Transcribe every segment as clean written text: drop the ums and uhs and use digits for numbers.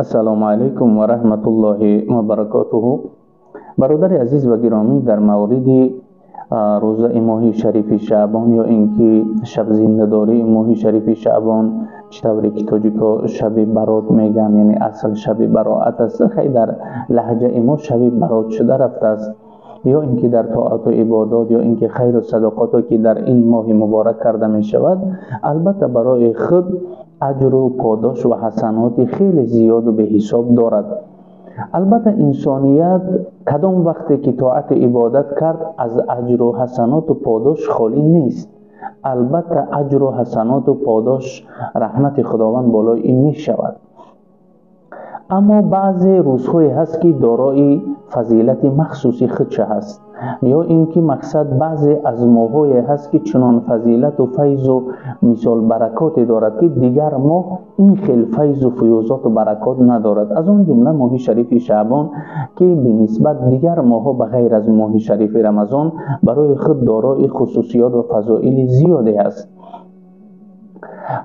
Ассалому алайкум ва раҳматуллоҳи ва баракотуҳу. Бародари азиз ва гиромӣ, дар мавриди рӯзаи моҳи шарифи Шаъбон ё инки шабзиндадории моҳи шарифи Шаъбон, чӣ тавре ки тоҷикҳо шаби барот мегӯянд, яъне асл шаби бароат аст, хай дар лаҳҷаи мо шаби барот шуда рафтааст, ё инки дар тоату ибодот ё инки хайру садақото ки дар ин моҳи муборак карда мешавад, албатта барои худ аҷру подош ва ҳасаноти хеле зиёду беҳисоб дорад. Албатта инсоният кадом вақте ки тоату ибодат кард, аз аҷру ҳасаноту подош холӣ нест. Албатта аҷру ҳасаноту подош раҳмати Худованд болои ин мешавад. Аммо баъзе рӯзҳое ҳаст ки дорои фазилати махсуси худша ҳаст, ё ин ки мақсад баъзе аз моҳҳое ҳаст ки чунон фазилату файзу мисол баракоте дорад ки дигар моҳ ин хел файзу фуюзоту баракот надорад. Аз он ҷумла моҳи шарифи Шаъбон ки бинисбат дигар моҳҳо ба ғайр аз моҳи шарифи Рамазон барои худ дорои хусусиёт ва фазоили зиёде аст.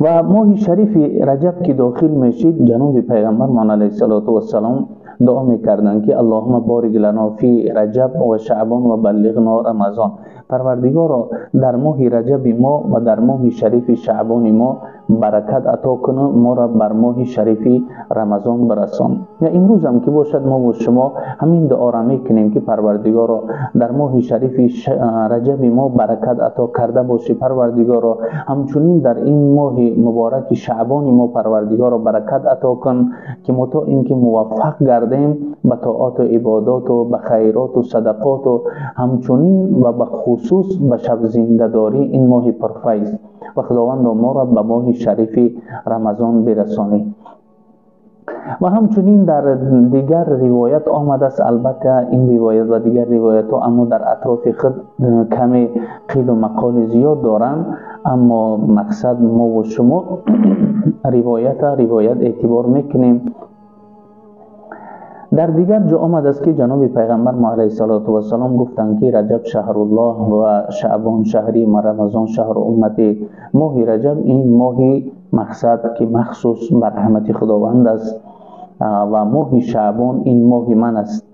Ва моҳи шарифи Раҷаб ки дохил мешид, ҷаноби пайғамбармон алайҳиссалоту вассалом дуо мекарданд ки Аллоҳумма борик лано фи Раҷаб ва Шаъбон ва баллиғно Рамазон. Парвардигоро, дар моҳи Раҷаби мо ва дар моҳи шарифи Шаъбони мо баракат ато кун, моро бар моҳи шарифи Рамазон бирасон. Ва имрӯзам ки бошад, мо бо шумо ҳамин дуоро мекунем ки Парвардигоро дар моҳи шарифи Раҷаби мо баракат ато карда бошӣ. Парвардигоро, ҳамчунин дар ин моҳи мубораки Шаъбони мо Парвардигоро баракат ато кун ки мо то инки муваффақ гардем ба тоату ибодоту ба хайроту садақоту ҳамчунин ва ба хусус ба шабзиндадории ин моҳи пурфайз, ва Худовандо моро ба моҳи шарифи Рамазон бирасонӣ. Ва ҳамчунин дар дигар ривоят омадааст, албатта ин ривоят ва дигар ривоятҳо аммо дар атрофи худ каме қилу мақоли зиёд доранд, аммо мақсад мо ва шумо ривоята ривоят эътибор мекунем. Дар дигар ҷо омадааст ки ҷаноби пайғамбар мо алайҳиссалоту вассалом гуфтанд ки Раҷаб шаҳруллоҳ ва Шаъбон шаҳри ва Рамазон шаҳру уммати. Моҳи Раҷаб ин моҳи мақсад ки махсус бар раҳмати Худованд аст ва моҳи Шаъбон ин моҳи ман аст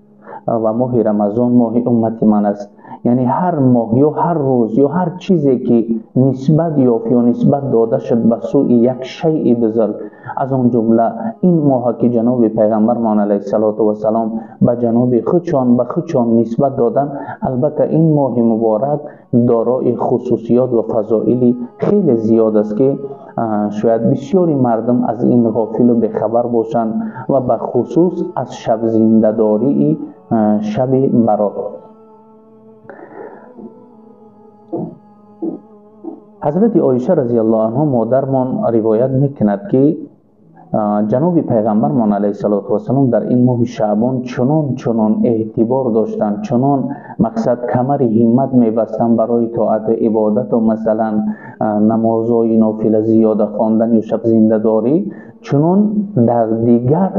ва моҳи Рамазон моҳи уммати ман аст. Яъне ҳар моҳ ё ҳар рӯз ё ҳар чизе ки нисбат ёфт ё нисбат дода шуд ба сӯи як шайъи бузург, аз он ҷумла ин моҳе ки ҷаноби пайғамбармон алайҳиссалоту вассалом ба ҷаноби худшон ба худшон нисбат доданд, албатта ин моҳи муборак дорои хусусиёт ва фазоили хеле зиёд аст ки шояд бисёри мардум аз ин ғофилу бехабар бошанд ва ба хусус аз шабзиндадории шаби барот. Ҳазрати Оиша разияллоҳу анҳо модармон ривоят мекунад ки ҷаноби пайғамбармон алайҳиссалоту вассалом дар ин моҳи Шаъбон чунон эътибор доштанд, чунон мақсад камари ҳиммат мебастанд барои тоату ибодату масалан намозҳои нофила зиёда хондан ё шабзиндадорӣ, чунон дар дигар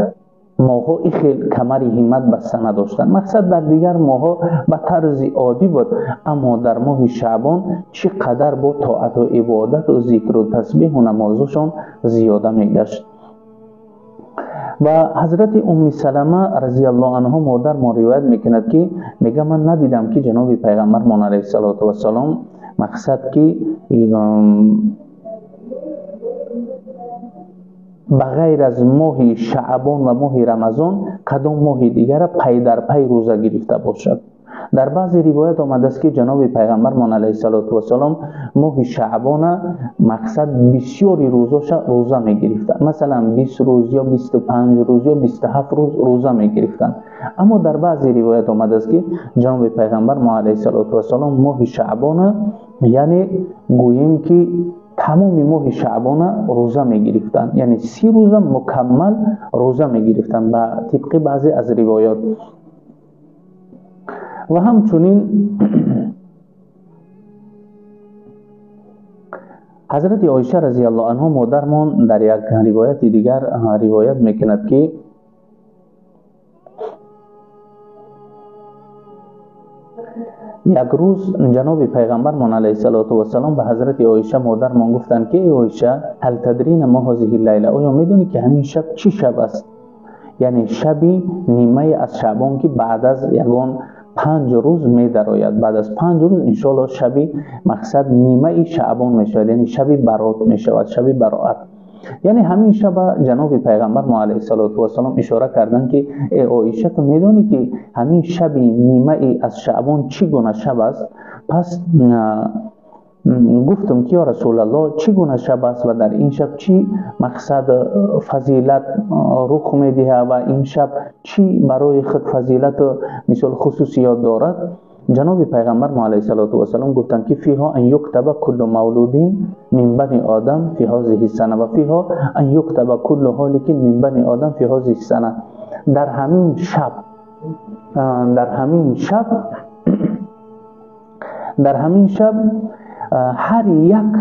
моҳҳо ин хел камари ҳиммат баста надоштанд. Мақсад дар дигар моҳҳо ба тарзи оддӣ буд, аммо дар моҳи Шаъбон чӣ қадар бо тоату ибодату зикру тасбеҳу намозашон зиёда мегашт. Ва ҳазрати Умми Салама разияллоҳу анҳо модар мо ривоят мекунад ки мега ман надидам ки ҷаноби пайғамбармон алайҳиссалоту вассалом мақсад ки ба ғайр аз моҳи Шаъбон ва моҳи Рамазон кадом моҳи дигара пай дар пай рӯза гирифта бошад. Дар баъзе ривоят омадааст ки ҷаноби пайғамбармон алайҳиссалоту вассалом моҳи Шаъбона мақсад бисёри рӯзоша рӯза мегирифтанд, масалан 20 рӯз ё 25 рӯз ё 27 рӯз рӯза мегирифтанд. Аммо дар баъзе ривоят омадааст ки ҷаноби пайғамбармон алайҳиссалоту вассалом моҳи Шаъбона, яъне гӯем ки тамоми моҳи Шаъбона рӯза мегирифтанд, яъне 30 рӯза мукаммал рӯза мегирифтанд ба тибқи баъзе аз ривоят. Ва ҳамчунин ҳазрати Оиша разияллоҳу анҳо модармон дар як ривояти дигар ривоят мекунад ки як рӯз ҷаноби пайғамбармон алайҳиссалоту вассалом ба ҳазрати Оиша модармон гуфтанд ки эй Оиша, ҳал тадрина ма ҳазиҳи лайла, оё медонӣ ки ҳамин шаб чӣ шаб аст? Яъне шаби нимаи аз Шаъбон, ки баъд аз ягон 5 рӯз медарояд. Баъд аз 5 рӯз иншоаллоҳ шаби мақсад нимаи Шаъбон мешавад, яъне шаби барот мешавад, шаби бароат. Яъне ҳамин шаба ҷаноби пайғамбар мо алайҳиссалоту вассалом ишора карданд, ки э Оиша, ту медонӣ, ки ҳамин шаби нимаи аз Шаъбон чӣ гуна шаб аст? Пас гуфтам, ки ё Расулаллоҳ, чӣ гуна шаб аст ва дар ин шаб чӣ мақсад фазилат рух медиҳад ва ин шаб чӣ барои худ фазилату мисол хусусиёт дорад? Ҷаноби пайғамбар мо алайҳиссалоту вассалом гуфтанд, ки фиҳо ан юктаба куллу мавлудин мин бани одам фи ҳозиҳи сана ва фиҳо ан юктаба куллу ҳоликин мин бани одам фи ҳозиҳи сана. Дар ҳамин шаб, дар ҳамин шаб, дар ҳамин шаб ҳар як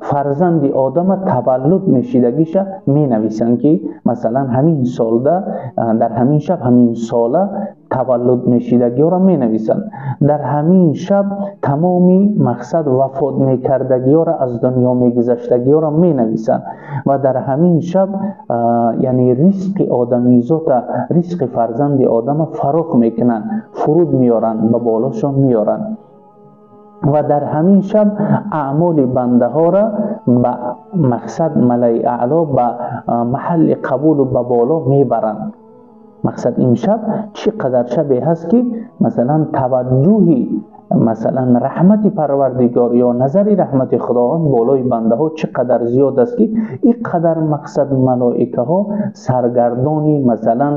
фарзанди одама таваллуд мешидагиша менависанд, ки масалан ҳамин солда дар ҳамин шаб ҳамин сола таваллуд мешидагиёро менависанд. Дар ҳамин шаб тамоми мақсад вафот мекардагиёро, аз дунё мегузаштагиёро менависанд ва дар ҳамин шаб яъне ризқи одамизота, ризқи фарзанди одама фарох мекунанд, фуруд меоранд, ба болошон меоранд ва дар ҳамин шаб аъмоли бандаҳоро ба мақсад малаи аъло ба маҳалли қабулу ба боло мебаранд. Мақсад ин шаб чӣ қадар шабе ҳаст, ки масалан таваҷҷӯҳи масалан раҳмати Парвардигор ё назари раҳмати Худованд болои бандаҳо чӣ қадар зиёд аст, ки ин қадар мақсад малоикаҳо саргардони масалан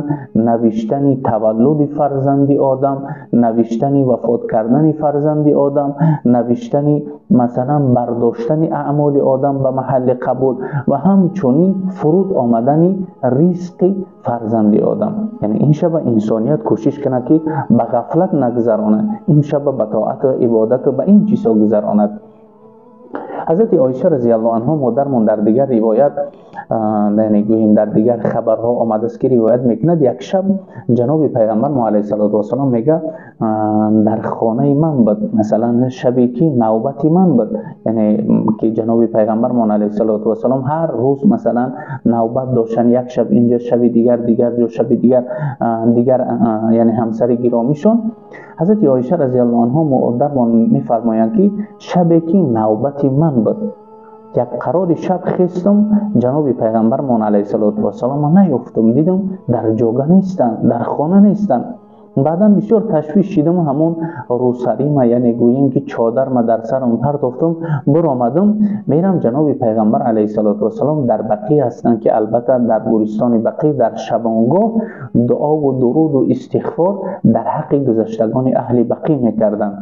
навиштани таваллуди фарзанди одам, навиштани вафот кардани фарзанди одам, навиштани масалан бардоштани аъмоли одам ба маҳалли қабул ва ҳамчунин фуруд омадани ризқи фарзанди одам. Яъне ин шаба инсоният кӯшиш кунад, ки ба ғафлат нагузаронад, ин шаба ба тоату ибодату ба ин чизҳо гузаронад. Ҳазрати Оиша разиаллоҳу анҳо модармон дар дигар ривоят, яъне гӯем дар дигар хабарҳо омадааст, ки ривоят мекунад, як шаб ҷаноби пайғамбар мо алайҳиссалоту вассалом мега дар хонаи ман буд, масалан шабе ки навбати ман буд, яъне ки ҷаноби пайғамбар мо алайҳиссалоту вассалом ҳар рӯз масалан навбат доштанд, як шаб инҷо, шаби дигар дигар ҷо, шаби дигар дигар, яъне ҳамсари гиромишон. Ҳазрати Оиша разиаллоҳу анҳо модармон мефармоянд, ки шабе ки навбати ман буд, як қарори шаб хестам, ҷаноби пайғамбармон алайҳиссалоту вассалом наёфтам, дидам дар ҷога нестанд, дар хона нестанд. Баъдан бисёр ташвиш шидам, ҳамон рӯсарима, яъне гӯем ки чодарма дар сарам партофтам, биромадам, мерам, ҷаноби пайғамбар алайҳиссалоту вассалом дар Бақӣ ҳастанд, ки албатта дар гӯристони Бақӣ дар шабонгоҳ дуову дуруду истиғфор дар ҳаққи гузаштагони аҳли Бақӣ мекарданд.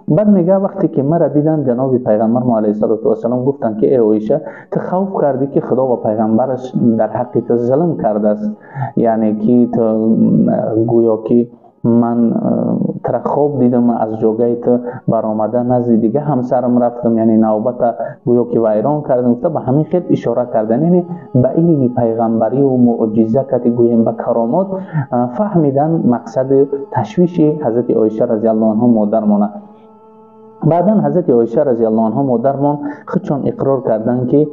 Баъд мега вақте ки мара диданд, ҷаноби пайғамбар мо алайҳиссалоту вассалом гуфтанд, ки э Оиша, ту хавф кардӣ, ки Худо ва пайғамбараш дар ҳаққи ту зулм кардааст, яъне ки ту гӯё ки ман тура хоб дидам, аз ҷогаи ту баромада назди дига ҳамсарам рафтам, яъне навбата гӯё ки вайрон кардам, гуфта ба ҳамин хел ишора кардан. Яъне ба илми пайғамбариву муъҷиза кати гӯем ба каромот фаҳмидан мақсади ташвиши ҳазрати Оиша разиаллоҳу анҳо модармона. Баъдан ҳазрати Оиша разиаллоҳу анҳо модармон худшон иқрор карданд, ки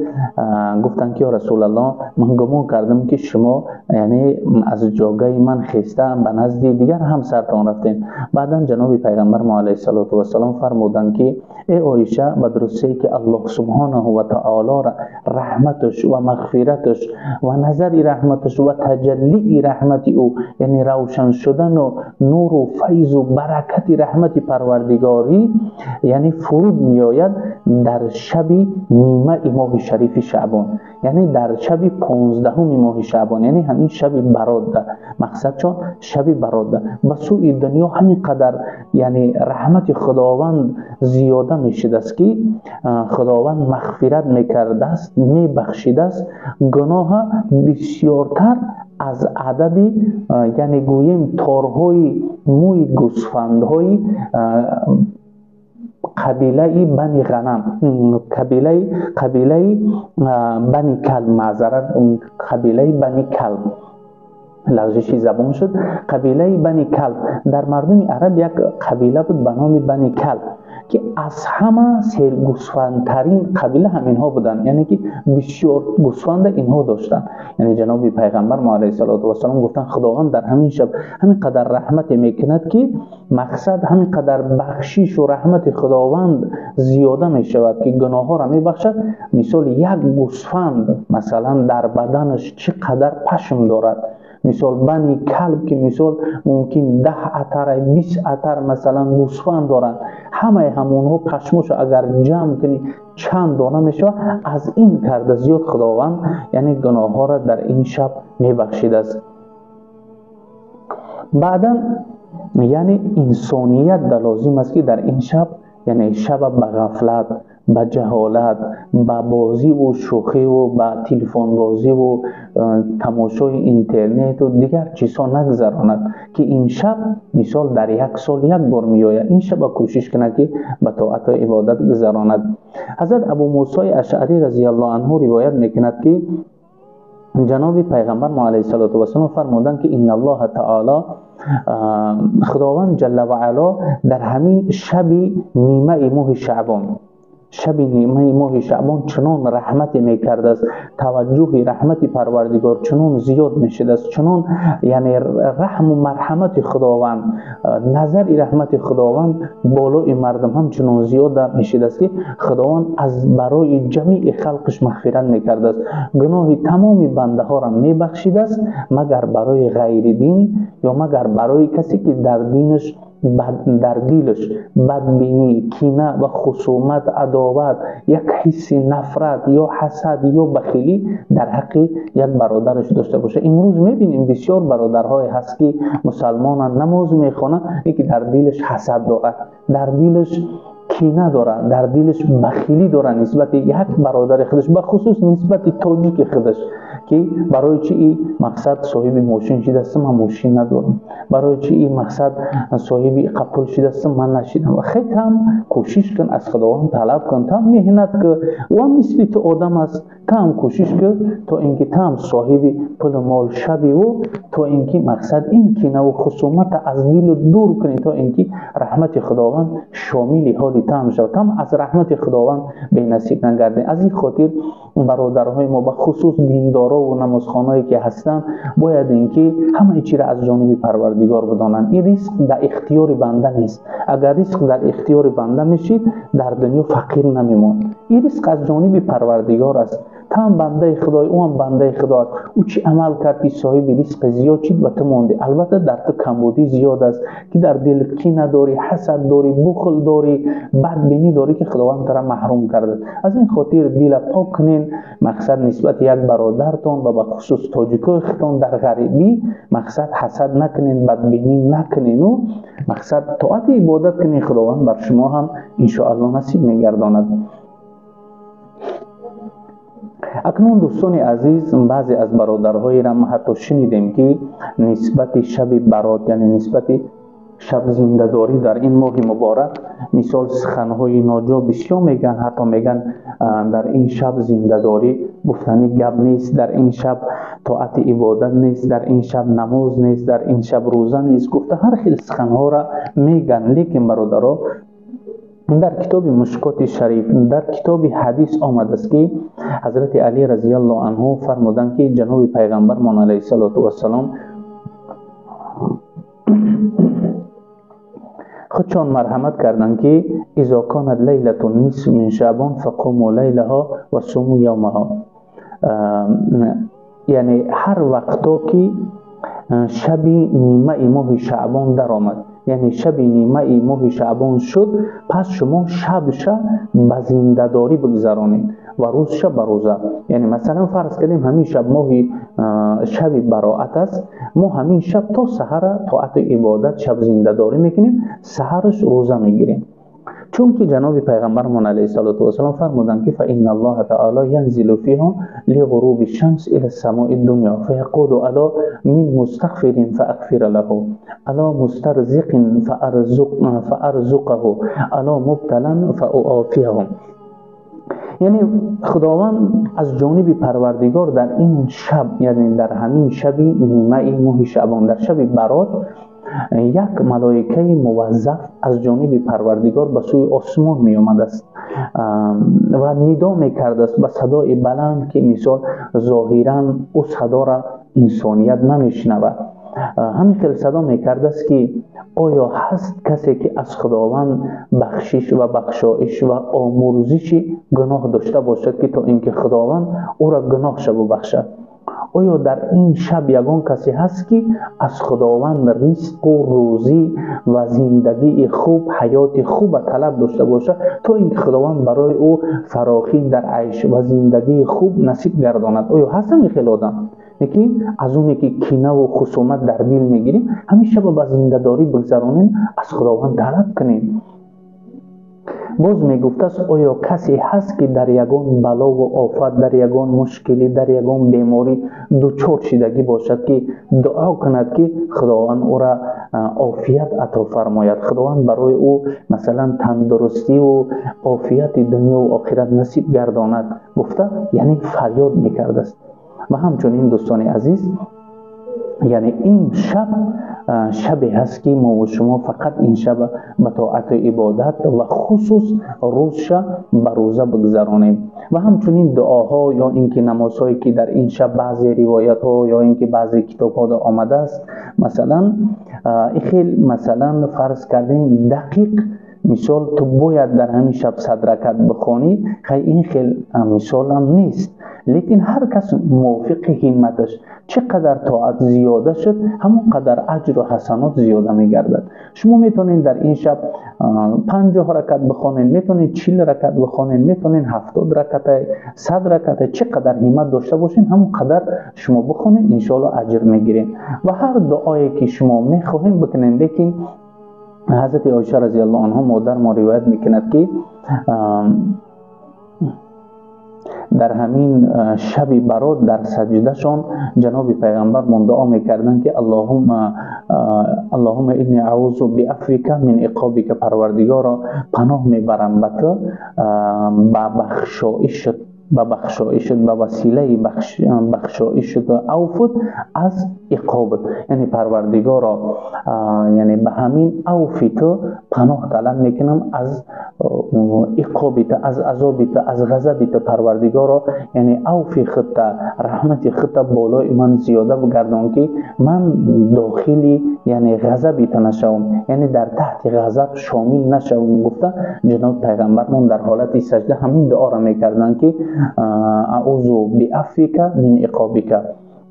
гуфтанд, ки ё Расулаллоҳ, ман гумон кардам, ки шумо яъне аз ҷогаи ман хеста ба назди дигар ҳамсартон рафтем. Баъдан ҷаноби пайғамбар мо алайҳиссалоту вассалом фармуданд, ки э Оиша, ба дурустие ки Аллоҳ субҳонаҳу ва таолоро раҳматаш ва мағфираташ ва назари раҳматаш ва таҷаллии раҳмати ӯ, яъне равшан шудану нуру файзу баракати раҳмати Парвардигорӣ, яъне фуруд меояд дар шаби нимаи моҳи шарифи Шаъбон, яъне дар шаби 15-уми моҳи Шаъбон, яъне ҳамин шаби барода. Мақсад чон шаби барода ба сӯи дунё ҳамин қадар яъне раҳмати Худованд зиёда мешудааст, ки Худованд мағфират мекардааст, мебахшидааст гуноҳа бисёртар аз адади, яъне гӯем, торҳои мӯи гӯсфандҳои қабилаи Бани Ғанам, қабилаи Бани Калб, маъзарат, қабилаи Бани Калб, лағзиши забон шуд, қабилаи Бани Калб. Дар мардуми араб як қабила буд ба номи Бани Калб. ки аз ҳама сергӯсфандтарин қабила ҳаминҳо буданд, яъне ки бисёр гӯсфанда инҳо доштанд. Яъне ҷаноби пайғамбар мо алайҳиссалоту вассалом гуфтанд Худованд дар ҳамин шаб ҳамин қадар раҳмате мекунад ки мақсад ҳамин қадар бахшишу раҳмати Худованд зиёда мешавад ки гуноҳҳоро мебахшад. Мисол як гӯсфанд масалан дар баданаш чӣ қадар пашм дорад, мисол бани калб ки мисол мумкин 10 атар 20 атар масалан гӯсфанд доранд, ҳамаи ҳамонҳо пашмошо агар ҷамъ кунӣ чанд дона мешавад. Аз ин карда зиёд Худованд яъне гуноҳҳоро дар ин шаб мебахшидааст. Баъдан яъне инсоният да лозим аст ки дар ин шаб яъне шаба ба ғафлат, ба ҷаҳолат, ба бозиву шӯхиву ба телефонбозиву тамошои интернету дигар чизҳо нагзаронад, ки ин шаб мисол дар як сол як бор меояд. Ин шаба кӯшиш кунад ки ба тоату ибодат гузаронад. Ҳазрат Абу Мусои Ашъарӣ разияллоҳу анҳу ривоят мекунад ки ҷаноби пайғамбар мо алайҳиссалоту вассалом фармуданд ки инналлоҳа таоло, Худованд ҷалла ва ало дар ҳамин шаби нимаи моҳи Шаъбон, шаби нимаи моҳи Шаъбон чунон раҳмате мекардааст, таваҷҷӯҳи раҳмати Парвардигор чунон зиёд мешудааст, чунон яъне раҳму марҳамати Худованд, назари раҳмати Худованд болои мардум ҳам чунон зиёд мешудааст ки Худованд аз барои ҷамеи халқаш мағфират мекардааст, гуноҳи тамоми бандаҳоро мебахшидааст, магар барои ғайри дин ё магар барои касе ки дар динаш дар дилаш бадбинӣ, кина ва хусумат, адоват, як ҳисси нафрат ё ҳасад ё бахилӣ дар ҳаққи як бародараш дошта бошад. Имрӯз мебинем бисёр бародарҳое ҳаст ки мусалмонанд, намоз мехонанд, лекин дар дилаш ҳасад дорад, дар дилаш кина дорад, дар дилаш бахилӣ дорад нисбати як бародари худаш, бахусус нисбати тоҷики худаш, ки барои чи ин мақсад соҳиби мошин шидастам, ман мошин надорам, барои чи ин мақсад соҳиби қапул шидастам, ман нашидам. Ва хеле там кӯшиш кун, аз Худованд талаб кун, там меҳнат кун, ӯ ҳам мисли ту одам аст, там кӯшиш кун то ин ки там соҳиби пулу мол шави ӯ, то ин ки мақсад ин кинаву хусумата аз дилу дур кунӣ, то ин ки раҳмати Худованд шомили ҳоли там шавад, там аз раҳмати Худованд бенасиб нагардӣ. Аз ин хотир бародарҳои мо, ба хусус диндорову намозхонаое ки ҳастанд, бояд ин ки ҳамаи чиро аз ҷониби Парвардигор бидонанд. Ин ризқ дар ихтиёри банда нест. Агар ризқ дар ихтиёри банда мешид, дар дунё фақир намемонд. Ин ризқ аз ҷониби Парвардигор аст. Там бандаи Худой, ӯ ҳам бандаи Худо аст. Ӯ чӣ амал кард ки соҳиби ризқи зиёд шид ва ту мондӣ? Албатта дар ту камбудӣ зиёд аст, ки дар дилат кина дорӣ, ҳасад дорӣ, бухл дорӣ, бадбинӣ дорӣ, ки Худованд тура маҳрум кардааст. Аз ин хотир дила пок кунен, мақсад нисбати як бародартон ва бахусус тоҷикои худтон дар ғарибӣ мақсад ҳасад накунен, бадбинӣ накунену мақсад тоати ибодат кунен, Худованд бар шумо ҳам иншоаллоҳ насиб мегардонад. Акнун дӯстони азиз, баъзе аз бародарҳоеро мо ҳатто шунидем ки нисбати шаби барот, яъне нисбати шабзиндадорӣ дар ин моҳи муборак мисол суханҳои ноҷо бисёр мегӯянд. Ҳатто мегӯянд дар ин шаб зиндадорӣ гуфтанӣ гап нест, дар ин шаб тоати ибодат нест, дар ин шаб намоз нест, дар ин шаб рӯза нест, гуфта ҳар хел суханҳоро мегӯянд. Лекин бародаро, дар китоби Мушкоти Шариф, дар китоби ҳадис омадааст ки ҳазрати Алӣ разияллоҳу анҳу фармуданд ки ҷаноби пайғамбармон алайҳиссалоту вассалом худшон марҳамат карданд ки изо канат лайлату нисф мин шаъбон фақуму лайлаҳо ва суму явмаҳо, яъне ҳар вақто ки шаби нимаи моҳи Шаъбон даромад, яъне шаби нимаи моҳи Шаъбон шуд, пас шумо шабша ба зиндадорӣ бигзаронед ва рӯзша ба рӯза. Яъне масалан фарз кардем ҳамин шаб моҳи шаби бароат аст, мо ҳамин шаб то саҳара тоату ибодат шаб зиндадорӣ мекунем, саҳараш рӯза мегирем. Чунки ҷаноби пайғамбармон алайҳиссалоту вассалом фармуданд ки фаинна аллоҳа таоло янзилу фиҳа лиғуруби шамс ила самои дунё фаяқулу ало мин мустағфирин фаағфира лаҳу ало мустарзиқин фаарзуқаҳу ало мубталан фауофияҳу. Яъне Худованд аз ҷониби Парвардигор дар ин шаб, яъне дар ҳамин шаби нимаи моҳи Шаъбон, дар шаби барот, Як малоикаи муваззаф аз ҷониби Парвардигор ба сӯи осмон меомадааст ва нидо мекардааст ба садои баланд, ки мисол зоҳиран ӯ садоро инсоният намешунавад. Ҳамин хел садо мекардааст, ки оё ҳаст касе, ки аз Худованд бахшиш ва бахшоиш ва омӯрзиши гуноҳ дошта бошад, ки то инки Худованд ӯро гуноҳша бубахшад? Оё дар ин шаб ягон касе ҳаст, ки аз Худованд ризқу рӯзӣ ва зиндагии хуб, ҳаёти хуба талаб дошта бошад, то инки Худованд барои ӯ фарохӣ дар айш ва зиндагии хуб насиб гардонад? Оё ҳаст ҳамин хел одам? Лекин аз оне ки кинаву хусумат дар дил мегирем, ҳамин шаба ба зиндадорӣ бигзаронем, аз Худованд талаб кунем. Боз мегуфтааст, оё касе ҳаст, ки дар ягон балову офат, дар ягон мушкилӣ, дар ягон беморӣ дучор шидагӣ бошад, ки дуо кунад, ки Худованд ӯра офият ато фармояд, Худованд барои ӯ масалан тандурустиву офияти дунёву охират насиб гардонад, гуфта, яъне фарёд мекардааст. Ва ҳамчунин, дӯстони азиз, яъне ин шаб шабе ҳаст, ки мо ва шумо фақат ин шаба ба тоату ибодат ва хусус рӯзша ба рӯза бигзаронем. Ва ҳамчунин дуоҳо ё ин ки намозҳое, ки дар ин шаб баъзе ривоятҳо ё ин ки баъзе китобҳо омадааст, масалан ихел, масалан фарз кардем, дақиқ мисол ту бояд дар ҳамин шаб 100 ракат бихонӣ, хай ин хел мисолам нест, лекин ҳар кас мувофиқи ҳимматаш чӣ қадар тоат зиёда шуд, ҳамон қадар аҷру ҳасанот зиёда мегардад. Шумо метавонед дар ин шаб 50 ракат бихонед, метавонед 40 ракат бихонед, метавонед 70 раката, 100 раката, чӣ қадар ҳиммат дошта бошед, ҳамон қадар шумо бихонед, иншоалло аҷр мегиред. Ва ҳар дуое ки шумо мехоҳем бикунед. Лекин ҳазрати Оиша разияллоҳу анҳо модар мо ривоят мекунад, ки дар ҳамин шаби барот дар саҷдашон ҷаноби пайғамбармон дуо мекарданд, ки аллоҳумма инни аузу биафвика мин иқобика, Парвардигоро, паноҳ мебарам ба ту ба бахшоишат, ба бахшоишат, ба василаи бахшоишат авфут аз иқобат, яъне Парвардигоро, яъне ба ҳамин авфи ту паноҳ талаб мекунам аз иқоби ту, аз азоби ту, аз ғазаби ту. Парвардигоро, яъне авфи худта, раҳмати худта болои ман зиёда бигардон, ки ман дохили яъне ғазаби ту нашавам, яъне дар таҳти ғазаб шомил нашавам, гуфта ҷаноби пайғамбармон дар ҳолати саҷда ҳамин дуоро мекарданд, ки аузу биафвика мин иқобика.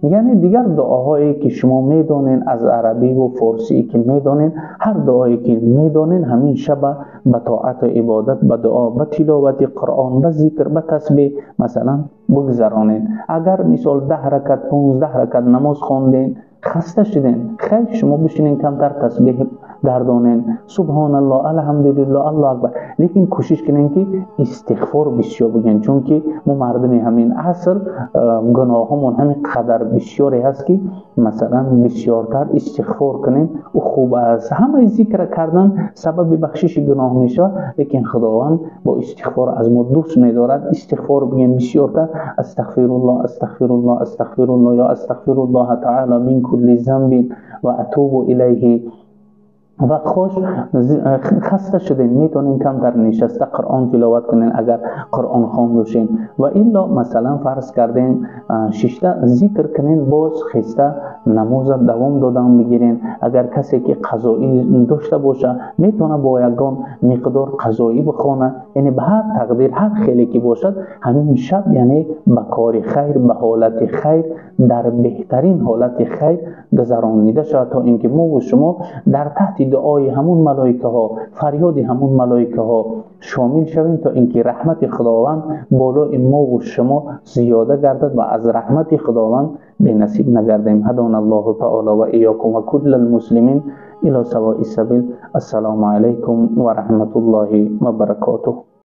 Яъне дигар дуоҳое ки шумо медонед, аз арабиву форсие ки медонед, ҳар дуое ки медонед, ҳамин шаба ба тоату ибодат, ба дуо, ба тиловати Қуръон, ба зикр, ба тасбеҳ масалан бигзаронед. Агар мисол 10 ракат, 15 ракат намоз хондед, хаста шудед, хайр, шумо бишинед, камтар тасбеҳ гардонед, субҳоналлоҳ, алҳамдулиллоҳ, аллоҳу акбар, лекин кӯшиш кунед, ки истиғфор бисёр бигӯед, чунки мо мардуми ҳамин аср гуноҳҳомон ҳамин қадар бисёре ҳаст, ки масалан бисёртар истиғфор кунем, ӯ хуб аст. Ҳамаи зикр кардан сабаби бахшиши гуноҳ мешавад, лекин Худованд бо истиғфор аз мо дӯст медорад. Истиғфор бигӯем бисёртар, астағфируллоҳ, астағфируллоҳ, астағфируллоҳ, ё астағфируллоҳа таала мин кулли замбин ва атубу илайҳи. Ва хош хаста шудем, метавонем камтар нишаста Қуръон тиловат кунем, агар қуръонхон бошем, ва илло масалан фарз кардем, шишта зикр кунем, боз хеста намоза давом додан бигирем. Агар касе ки қазоӣ дошта боша, метавона бо ягон миқдор қазоӣ бихона. Яъне ба ҳар тақдир, ҳар хеле ки бошад, ҳамин шаб яъне ба кори хайр, ба ҳолати хайр, дар беҳтарин ҳолати хайр гузаронида шавад, то инки мо ва шумо дар таҳти дуои ҳамун малоикаҳо, фарёди ҳамун малоикаҳо шомил шавем, то инки раҳмати Худованд болои мо ва шумо зиёда гардад ва аз раҳмати Худованд бенасиб нагардем. Ҳадона Аллоҳу таоло ва иёкум ва куллал муслимин ило савои сабил. Ассалому алайкум ва раҳматуллоҳи ва баракотуҳ.